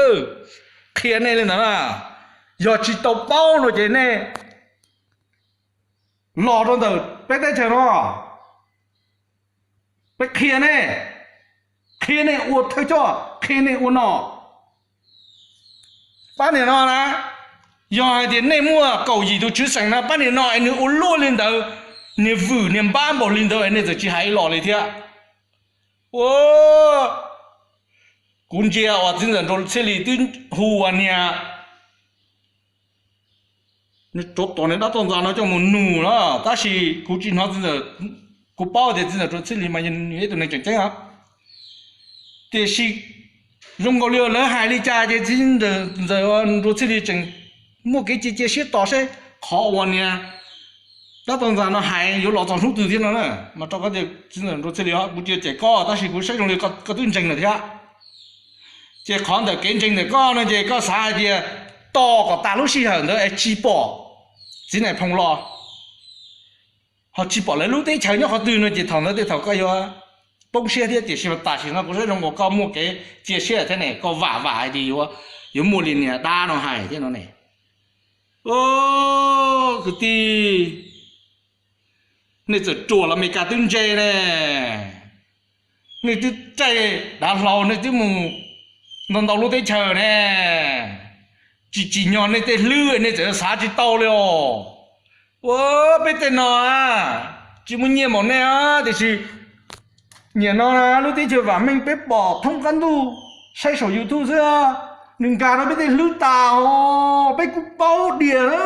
Qhia nej li ntawd na, yog tsis tau paub no ces nej los rau ntawm peb teb chaws no, peb qhia nej, qhia nej ua thawj coj, qhia nej ua nom. Pab niam no na, yog hais tias nej muaj kaum yim tus tswv xeem no, pab niam no es nws ua luaj li ntawd, niag vwm niag npab npaum li ntawd es nej txawm tsis hais ib los li thiab. Ua, kuv ntsia uas txiv ntxawm Nraug Txhiaj Lis twb hu uas niag rov tom niag dab toj ntxas no coj mus nug na, tab sis kuv tsis hnov txiv ntxawm, kuv paub tias txiv ntxawm Nraug Txhiaj Lis mas yog nws ib tug neeg tseem ceeb os. Tiam sis zoo nkaus li lawv hais li cas ces txiv ntxawm Nraug Txhiaj Lis tseem muaj kev cia cia siab tos seb qhov uas niag dab toj ntxas no hais yuav los txog hnub twg thiab no na. Mas rau qhov tias txiv ntxawm Nraug Txhiaj Lis, kuv tsis cem koj tab sis kuv saib zoo li koj twb ntseeg lawm thiab. Ces qhov ntawm kev ntseeg ntawm koj no ces koj xav hais tias tos kom tas lub sij hawm ntawd es tsis pom txiv Nais Phoo los, ho tsis pom lawv lub teb chaws nyob qhov twg no ces thaum ntawd tej thaum koj yuav poob siab thiab. Tiam sis mas tam sim no kuv saib zoo nkaus koj muaj kev cia siab thiab ne, koj vam vam hais tias yuav, yuav muaj li niag dab no hais thiab no ne. Kwv tij, nej txawm ruam los Meskas twb ntse ne, nej twb caij dav hlau, nej twb mus ntau ntau lub teb chaws ne, tsis tsim nyog nej tej hlwb nej txawm xav tsis tau li os. Ua, peb tej no tsis muaj nyiaj npaum nej, tiam sis nim no lub teb chaws vam meej peb pom thoob qab ntuj, saib saum YouTube xwb. Nws nkag rau peb tej hlwb tas os, peb kuj paub diam na,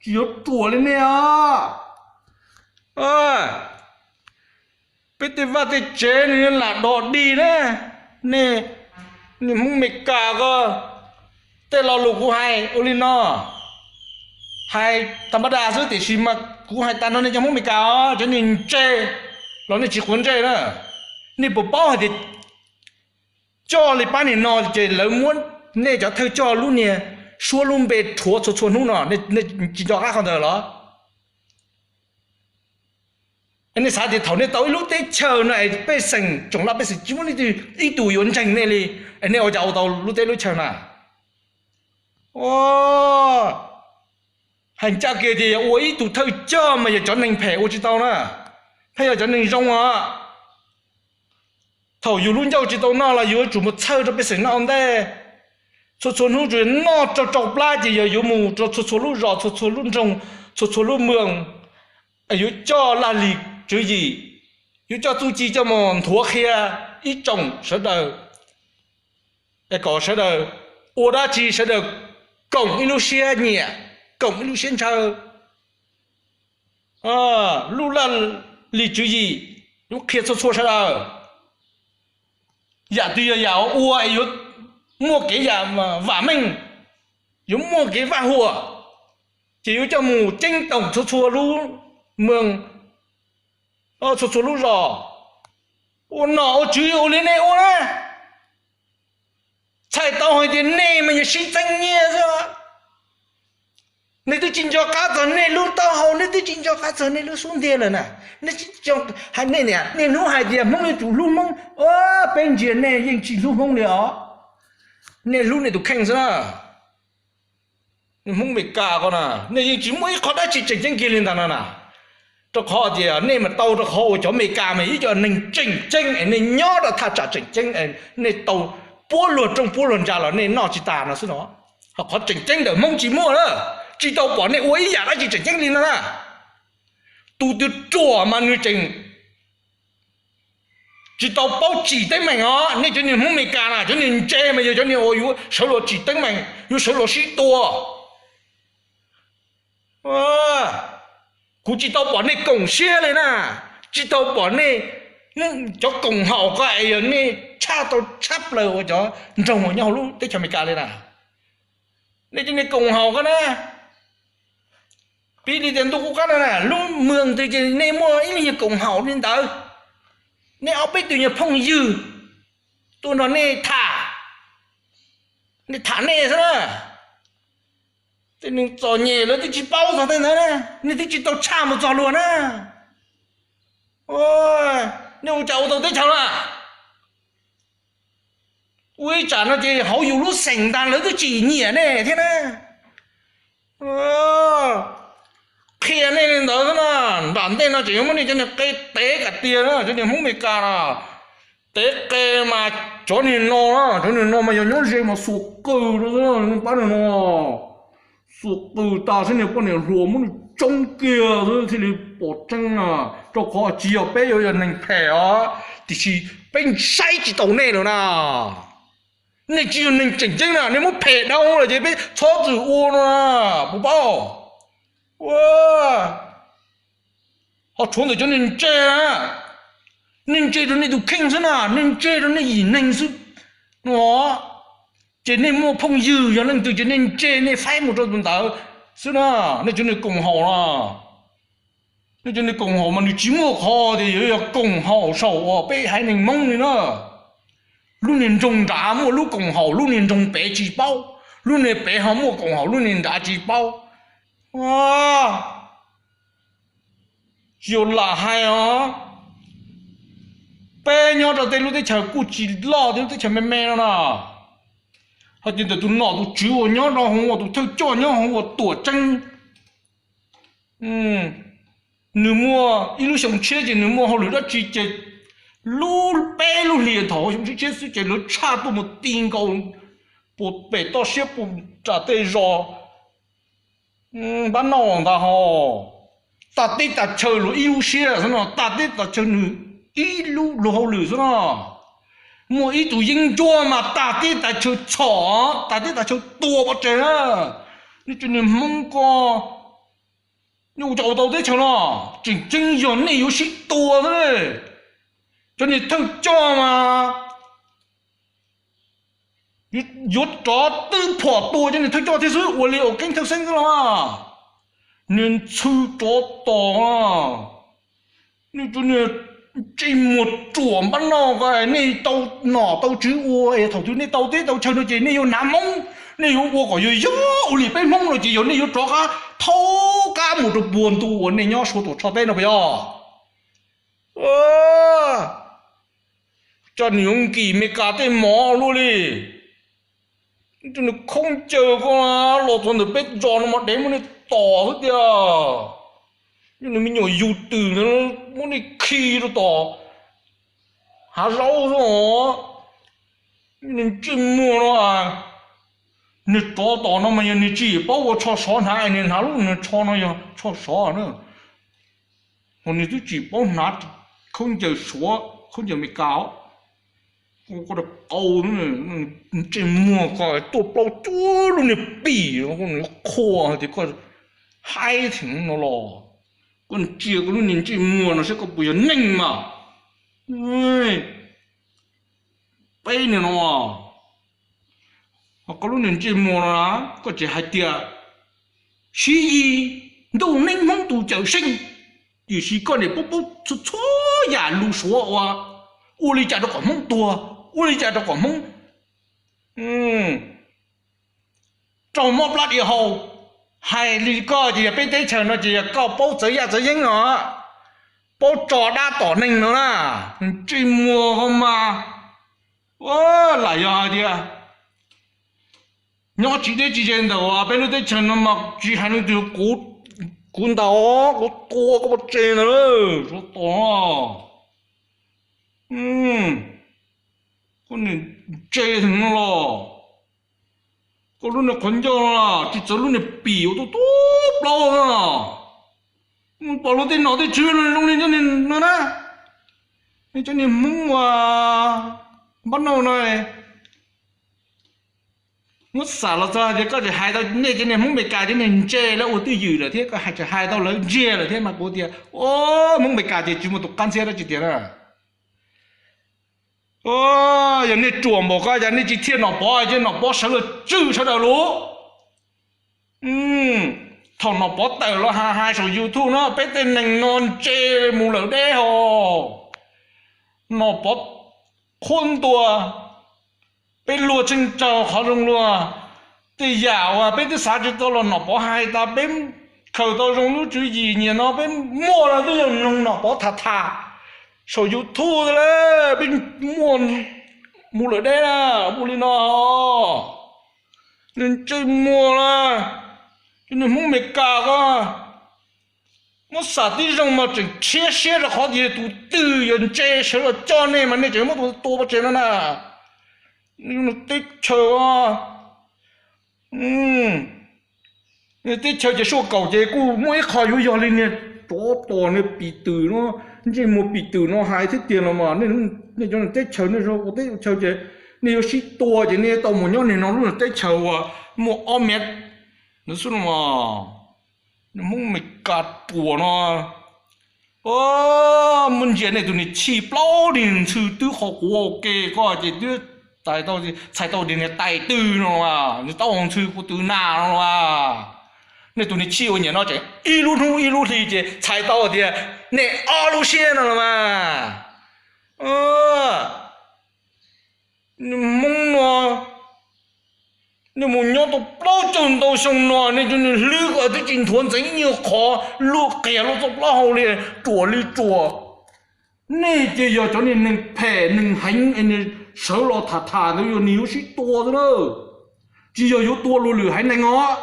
tsis yuav ruam li nej os. Peb tej vaj tej tsev nws lam dog dig na. Nej, nej Hmoob Amelikas ko, tej lo lus kuv hais ua li no, hais tas npab das xwb, tiam sis mas kuv hais tas no nej cov Hmoob Amelikas os, cov nej ntse los nej tsis quav ntsej na, nej puas paub hais tias coj li pab niag no ces lawv muab nej cov thawj coj lub niag suab lub npe rhuav txhua txhua hnub no, nej tsis nco qab qhov ntawd los? Nej xav tias thaum nej tau ib lub teb chaws no es pej xeem tsoom laj pej xeem tsis muaj leej twg ib tug yuav ntseeg nej li, es nej ua cas ua tau lub teb lub chaw na? Hais ncaj kiag tias yog ua ib tug thawj coj mas yog cov neeg phem ua tsis tau na, pheej yog cov neeg zoo os. Thaum yus lub ncauj tsis tau noj los yus tsum mus txhawj rau pej xeem noj ua ntej. Txhua txhua hnub tsuas noj rau rau plab ces yog yuav mus rau txhua txhua lub zos, txhua txhua lub nroog, txhua txhua lub moos, yuav coj laj lim tswv yim, yuav coj txuj ci coj mus nthuav qhia ib tsoom sawv daws, es kom sawv daws ua dab tsi sawv daws koom ib lub siab nyiam, koom ib lub siab ntshaw. Lub laj lim tswv yim yuav qhia txhua txhua sawv daws. Yam twg yog yam ua es yuav muaj kev yam vam meej, yuav muaj kev vaj huam, ces yuav coj mus ceeb toom txhua txhua lub moos, txhua txhua lub zos. Ua nom ua tswv ua li nej ua na, txhais tau hais tias nej mas yog sib txeeb nyiaj xwb. Nej twb tsis nco qab txog nej lub taub hau, nej twb tsis nco qab txog nej lub xub ntiag lawm na. Nej, nej niaj hnub hais tias Hmoob yuav tsum hlub Hmoob, peb ntsia nej yeej tsis hlub Hmoob li os. Nej hlub nej tus kheej xwb na. Hmoob Amelikas ko na, nej yeej tsis muaj ib qho dab tsi tseem ceeb kiag li ntag no na. Rau qhov tias nej mas tau rau qhov uas cov Amelikas mas ib co neeg tseem ceeb es nej nyob rau thaj tsam tseem ceeb es nej tau puab luag rooj puab luag ntsa los nej noj tsis tas no xwb no. Ho qhov tseem ceeb ntawm Hmoob tsis muaj na, tsis tau pom nej ua ib yam dab tsi tseem ceeb li no na. Tus twg ruam mas nws tseem tsis tau paub tsim teeb meem os. Nej cov niag Hmoob Amelikas na, cov niag ntse mas yog cov niag uas yuav sawv los tsim teeb meem, yuav sawv los sib tua. Kuv tsis tau pom nej koom siab li na, tsis tau pom nej cov koom haum ko es yog nej tshaj tau tshaj plaws uas cov nroog uas nyob hauv lub teb chaws Amelikas li na. Nej cov niag koom haum ko na, piv li tias ntuj qub qab no na, lub moos twg ces nej muaj ib lub nyuag koom haum li ntawd. Nej ob peb tug nyuag phooj ywg tuaj nrog nej tham, nej tham nej xwb na. Tej neeg txom nyem lawv twb tsis paub txog tej ntawd na, nej twb tsis tau tshaj mus txog luag na. Nej ua cas ua tau teb chaws na? Ua ib tsam no ces hauv yus lub xeem ntag lawv twb tsis nyiam nej thiab na. Qhia nej li ntawd xwb na, nram ntej no tseem yuav muab nej cov niag qe tev kom tiag na, cov niag Hmoob Amelikas na. Tev qe mas cov niag no na, cov niag no mas yog nyob ze mas xuas qws rau xwb, pab niag no xuas qws tas xwb niag poj niam hluas muab nws tsoob kiag xwb thiaj li pom tseeb na. Rau qhov tsis yog peb yuav yog neeg phem os, tiam sis peb saib tsis taus nej lawm na. Nej tsis yog neeg tseem ceeb na, nej muab phem dhau lawm ces peb txhob txwm ua no na, puas paub? Ho tshuav ntawm cov neeg ntse na, nej ntse rau nej tus kheej xwb na, nej ntse rau nej yim neeg xwb no. Ces nej muaj phooj ywg yog leej twg ces nej ntse nej faib mus rau tus ntawd xwb na. Nej cov niag koom haum na, nej cov niag koom haum mas nws tsis muaj qhov tias yuav yog koom haum saum uas peb haiv neeg Hmoob li na. Lub niag nroog nrad muaj lub koom haum, lub niag nroog pem tsis paub, lub niag pem ho muaj koom haum lub niag nrad tsis paub. Tsis yog lam hais os, peb nyob rau tej lub teb chaws kuj tsis loj, tej lub teb chaws me me no na, hais tias ntawm tus nom tus tswv uas nyob rau hauv, tus thawj coj nyob hauv uas tuam tseeb, nws muaj ib lub xyoo tshiab ces nws muaj hauj lwm dab tsi ces lub peb lub hlis thaum xyoo tshiab tshiab xwb ces lawv tshaj tuaj mus ti nkaus puas pem toj siab puas ram tej zos npab nauj ntag hos. Tag teb tag chaw luag ib lub siab xwb no, tag teb tag chaw nws ib lub luag hauj lwm xwb no. Muaj ib tug yeeb ncuab mas tag teb tag chaw txhom, tag teb tag chaw tua pov tseg na. Nej cov niag Hmoob ko, nej ua cas ua tau teb chaws no? Tseem ceeb yog nej yuav sib tua xwb. Cov niag thawj coj mas yuav rov twb phom tua cov niag thawj coj thiab xwb, ua li ua keeb thawj xeeb xwb los. Niag ntxhw tsov tom, nej cov niag ntsej muag ruam npab noj ko, nej tau nom tau tswv ua es thaum twg nej tau teb tau chaw no ces nej yuav hnav Hmoob, nej yuav ua kom yog yog ua li peb Hmoob no ces yog nej yuav rov qab thaub qab mus rau puag ntu uas nej nyob Suav tuam tshoj teb no puas yog? Coj nws yuav nkim Meskas tej mov luaj li. Nws khaub ncaws ko los txog ntawm peb zos no mas dev muab nej tom xwb tiag. Nws me nyuam yug twm muab nej khi rau tom hav zaub xwb os. Nws ntsej muag no, nws tsov tom no mas yog nws tsis paub ua tsho sov hnav, nws hnav lub nws tsho no yog tsho sov na. Ho nws twb tsis paub hnav khaub ncaws Suav, khaub ncaws Meskas os. Koj rau qau, ntsej muag ko tuaj plaub cuab lub niag pim, nws qhuas tias koj haib theem no los. Koj ntsia koj lub niag ntsej muag no saib koj puas yog neeg mas. Peb niag no, koj lub niag ntsej muag no na, koj tsis hais tias Siv Yis ntuj neeb Hmoob tus cawm seej, tiam sis koj niam paub paub txhua txhua yam lus Suav ua, ua li cas rau kom Hmoob tuag, ua li cas rau kom Hmoob raug mob plab diav hau. Hais li koj ces yog peb teb chaws no ces yog koj paub txawv yaj txawv yeeb os, paub tso dab tom neeg no na. Ntsej muag ko mas, lam yog hais tias nyob tsis deb tsis ze ntawm peb lub teb chaws no mas tsis hais leej twg, kuv ntaus, kuv tua koj pov tseg ntag. Suav tom, koj niag ntse heev no los, koj lub niag qhov ncauj no tsis txawv lub niag pim ua tuaj tuaj plaub na. Pom luag tej nom tej tswv zoo li cov niag no na, cov niag Hmoob uas npab nauj no. Muab xam los txog tias koj tseem hais tau nej cov niag Hmoob Meskas cov niag ntse lawv ua twj ywm lawm thiab, koj tseem hais tau lawv ntsiag lawm thiab mas kuv tias, o, Hmoob Meskas ces tsis muaj tus qab ntxhiab dab tsi tiag na. Yog nej ruam npaum ko cas nej tsis thiaj Nom Pov, ces Nom Pov sawv los tswj sawv daws lus. Thaum Nom Pov tawm los hais hais saum YouTube no peb tej neeg no ntse mus lawm deb hos. Nom Pov qhuab ntuas peb luag tseej tsaug qhov zoo luag. Tej yam uas peb twb xav tsis tau los Nom Pov hais tas peb khaws tau zoo lub tswv yim nyiam no peb muaj los twb yog mloog Nom Pov tham tham saum YouTube lawm, peb muaj mus lawm deb na, ua li no. Ntsej muag na, cov niag Hmoob Meskas ko, muab xam tib zoo mas tseem rhiab siab rau qhov tias tus twg yuav ntse sawv los coj nej mas nej tseem muab tus tua pov tseg no na. Teb chaws, teb chaws ces suaj kaum ces kuj muaj ib qho yuav yog li niag tsov tom niag pim twm no, ntsej muag pim twm no hais thiab tiag los mas nej cov teb chaws nej ua teb chaws ces nej yuav sib tua ces nej tau mus nyob niag no lub teb chaws uas muaj ob miav no xwb no. Hmoob Meskas ruam no, muab ntsia nej tus niag chij plaub niag ntxhw twb qhov quav ua ke koj ces twb txhais tau tias niag tais twg no, niag taub hau ntxhw kuv twv nas no. Nej tus niag chij ua nyiam no tseem ib lub hnub ib lub hli ces txhais tau tias nej ob lub siab no los mas. Hmoob no, nej mus nyob tau plaub caug ntau xyoo no nej cov niag hlwb ko twb tsis nthuav ntxeev ib nyuag qhov, luaj qias luaj txoj plaub hau li, ruam li ruam. Nej ces yog cov niag neeg phem neeg heev es nej sawv los tham tham ntawd yog nej yuav sib tua xwb na, tsis yog yuav tua luag lwm haiv neeg os,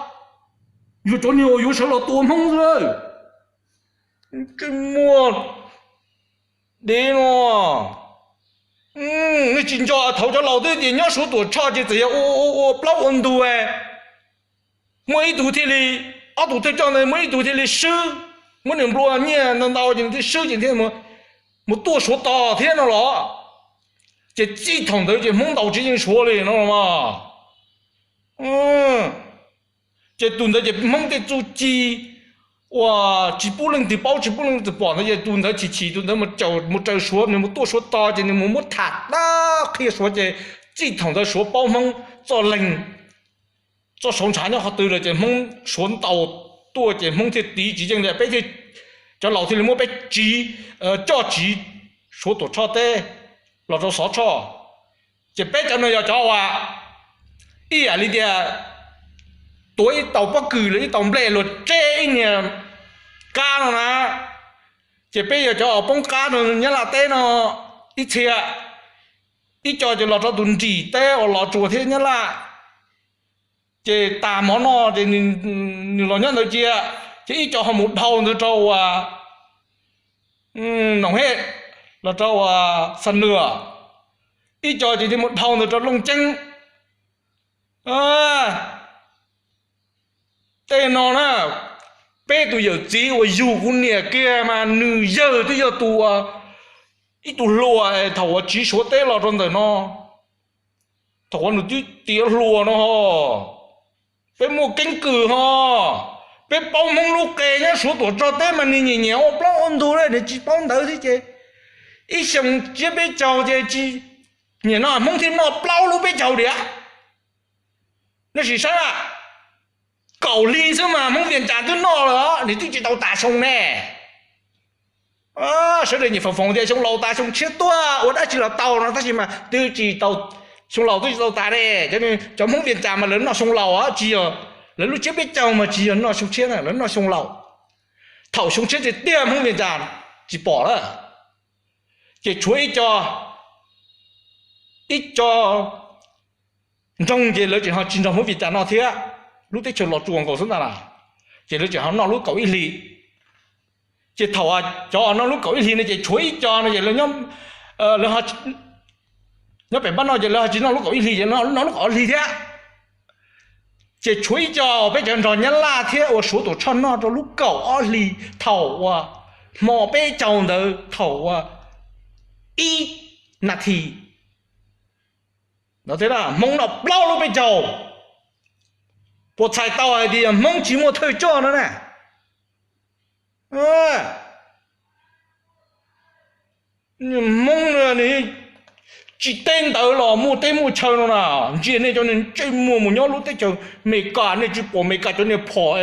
yog cov niag uas yuav sawv los tua Hmoob xwb na. Ntsej muag dev no, nej tsis nco thaum cov laus twb tias nyob Suav Tuam Tshoj ces txawm yog ua ua plaub ua ntug, muaj ib tug thiaj li, ob tug thawj coj ntawd muaj ib tug thiaj li swb, muab nws nplua nyiaj ntau ntau ces nws thiaj swb ces thiaj mus tuaj Suav tos thiab no los. Ces txij thaum ntawd ces Hmoob ntaus tsis yeej Suav li no mas. Ces tus ntawd ces Hmoob tej txuj ci uas tsis pub leej twg paub tsis pub leej twg pom ntawd ces tus ntawd chim chim tus ntawd mus raws Suav, nws mus tuaj Suav tog ces nws mus muab tham tag qhia Suav ces txij thaum ntawd Suav paub Hmoob txoj leeg, txoj saud ntshav nyob qhov twg lawm ces Hmoob Suav ntaus tuaj ces Hmoob thiaj tiv tsis yeej li peb thiaj, cov laus thiaj li muab peb tsiv, coj tsiv Suav Tuam Tshoj teb los rau Xov Tshoj. Ces peb cov no yog cov uas ib yam li tias tuav ib tau pob kws los ib tau nplej luag tseb ib niag kab no na, ces peb yog cov uas poob qab no Nyab Laj teb no ib txhia, ib co ces los rau tus Nris teb uas Los Tsuas thiab Nyab Laj, ces tas mov noj ces nws los nyob ntawd cia, ces ib co ho mus dhau ntawd rau uas Noom Hej, los rau uas Xa Nuam, ib co ces thiaj mus dhau ntawd rau Looj Ceeb. Tej no na, peb tus yawm txiv uas yug kuv niam kiag mas nws yawg twb yog tus, ib tug hluas thaum uas tsiv Suav teb los rau ntawm no, thaum uas nws twb tiav hluas no ho. Peb muaj keeb kwm ho, peb paub Hmoob lub qe nyob Suav Tuam Tshoj teb mas nws nyiam nyiam ua plaub ua ntug li, nws tsis paub ntawv thiab ces ib xyoo tsiab peb caug ces tsis, nim no Hmoob thiaj noj plaub lub peb caug diam. Nej sim saib, kaum hli xwb mas Hmoob Vias Cas twb noj lawm, nws twb tsis tau tas xyoo ne. Sawv daws nyiam foom foom tias xyoo laus tas xyoo tshiab tuaj ua dab tsi los tau no tab sis mas twb tsis tau, xyoo laus twb tsis tau tas ne. Cov Hmoob Vias Cas mas lawv noj xyoo laus tsis yog, lawv lub tsiab peb caug mas tsis yog noj xyoo tshiab na, lawv noj xyoo laus. Thaum xyoo tshiab tiag tiag Hmoob Vias Cas tsis pom lawm, ces tshuav ib co, ib co nroog ces lawv tseem ho tsis nrog Hmoob Vias Cas noj thiab, lub teb chaws Los Tsuas nkaus xwb ntag na, ces lawv tseem ho noj lub kaum ib hli. Ces thaum cov noj lub kaum ib hli no ces tshuav ib co no ces lawv nyob pem npab no ces lawv ho tsis noj lub kaum ib hli ces noj lub kaum ob hli thiab. Ces tshuav ib co peb cov nrog Nyab Laj thiab ua Suav Tuam Tshoj noj rau lub kaum ob hli, thaum uas hmo peb caug ntawd thaum uas ib nas this, Hmoob noj plaub lub peb caug. Puas txhais tau hais tias Hmoob tsis muaj thawj coj no na? Hmoob tsis teb ntawd los muaj teb muaj chaw no na, ntsia nej cov niag ntsej muag mus nyob lub teb chaws Amelikas nej tsis pom Amelikas cov niag phom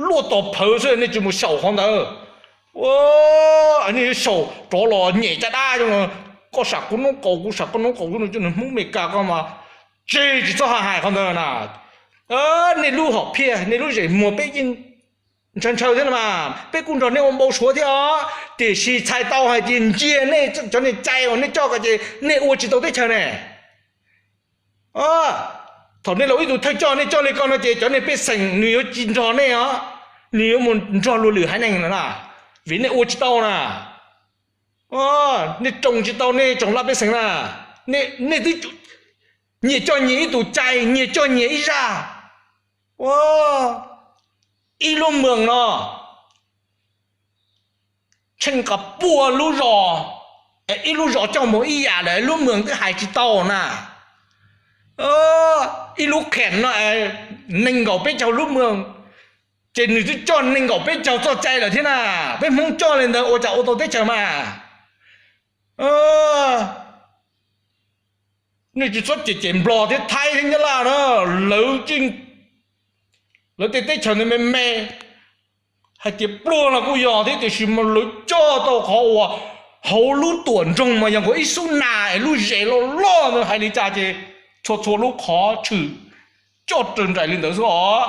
luaj tog phawv xwb nej tsis mus xyaum qhov ntawd. Nej xyaum rov los nyem caj dab, koj sam kuv noob qaus kuv sam koj noob qaus, Hmoob Amelikas koj mas tseg tsis txhob hais qhov ntawd na. Nej lub hom phiaj nej lub zem muag peb yeej ntshaw ntshaw thiab no mas, peb kuj nrog nej ua npau suav thiab os, tiam sis txhais tau hais tias ntsia nej cov niag cai uas nej coj ko ces nej ua tsis tau teb chaws ne. Thaum nej los ib tug thawj coj nej coj li ko no ces cov niag pej xeem nws yuav tsis nrog nej os, nws yuav mus nrog luag lwm haiv neeg na, vim nej ua tsis tau na. Nej roos tsis tau nej tsoom laj pej xeem na. Nej twb nyias coj nyias ib tug cai, nyias coj nyias ib zaj. Ib lub moos no tsheej qas pua lub zos, ib lub zos coj mus ib yam lawm, lub moos twb hais tsis tau na. Ib lub kheem no nees nkaum peb caug lub moos, ces nws twb coj nees nkaum peb caug txoj cai lawm thiab na. Peb Hmoob coj li ntawd ua cas ua tau teb chaws mas? Nej tsis txhob cem cem Nplog thiab Thaib thiab Nyab Laj na, lawv, lawv tej teb chaws ntawd me me, hais tias pluag los kuj yog thiab tiam sis mas lawv coj tau qhov uas hauv lub tuam nroog mas yog nkaus ib xub nas es lub zes loj loj ntawd hais li cas ces txhua txhua lub qhov tshwm coj raws nraim li ntawd xwb os.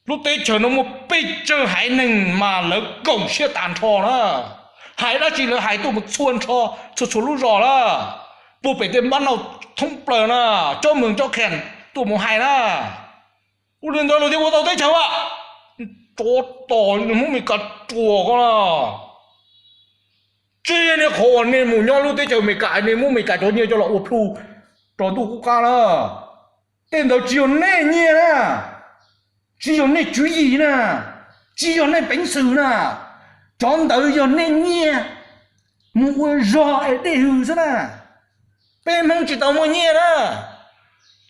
Lub teb chaws no muaj pes tsawg haiv neeg mas lawv koom siab tas nrho na. Hais dab tsi lawv hais tuaj mus txhua nrho, txhua txhua lub zos na. Puag pem tej npab noj thoob plaws na, cob moos cob khees tuaj mus hais na. Ua li ntawd lawv thiaj ua tau teb chaws a. Tsov tom Hmoob Meskas ruam ko na. Tsis nej qhov uas nej mus nyob lub teb chaws Amelikas, nej muab Amelikas cov nyiaj coj los ua plhu rau ntuj qub qab na. Tej ntawd tsis yog nej nyiaj na, tsis yog nej tswv yim na, tsis yog nej peev xwm na. Cov ntawd yog nej nyiaj mus ua zog es dej hws xwb na. Peb Hmoob tsis tau muaj nyiaj na.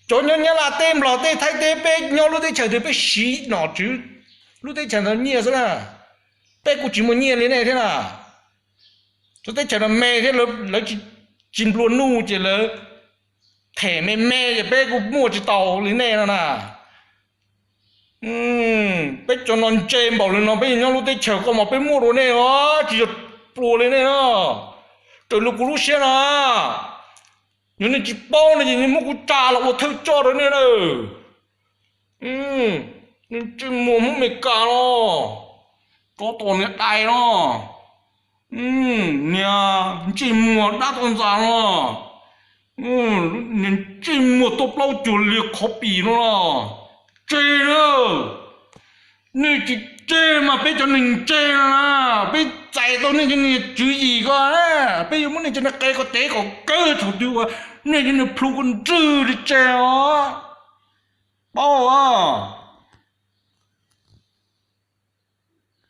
Cov nyob Nyab Laj teb, Nplog teb, Thaib teb, peb nyob lub teb chaws twg peb siv nom tswv lub teb chaws ntawd nyiaj xwb na. Peb kuj tsis muaj nyiaj li nej thiab na. Cov teb chaws no me thiab, lawv tsis nplua nuj ces lawv them me me ces peb kuj muaj tsis tau li nej no na. Peb cov no ntse npaum li no peb nyob lub teb chaws koj mas peb muaj dua nej os, tsis yog pluas li nej na. Raws li kuv lub siab no, yog nej tsis paub no ces nej muab kuv tsa los ua thawj coj rau nej na. Ntsej muag Hmoob Amelikas no, tsov tom niag dais no, niag ntsej muag dab toj ntxas no, niag ntsej muag tuaj plaub cuag li qhov pim no los tseg na. Nej tsis tseg mas peb cov neeg ntse no na, peb txais tau nej cov niag tswv yim ko, peb yuav muab nej cov niag qe kom tev kom kawg thaum twg uas nej cov niag plhu ko nrwg li tseg os. Paub os.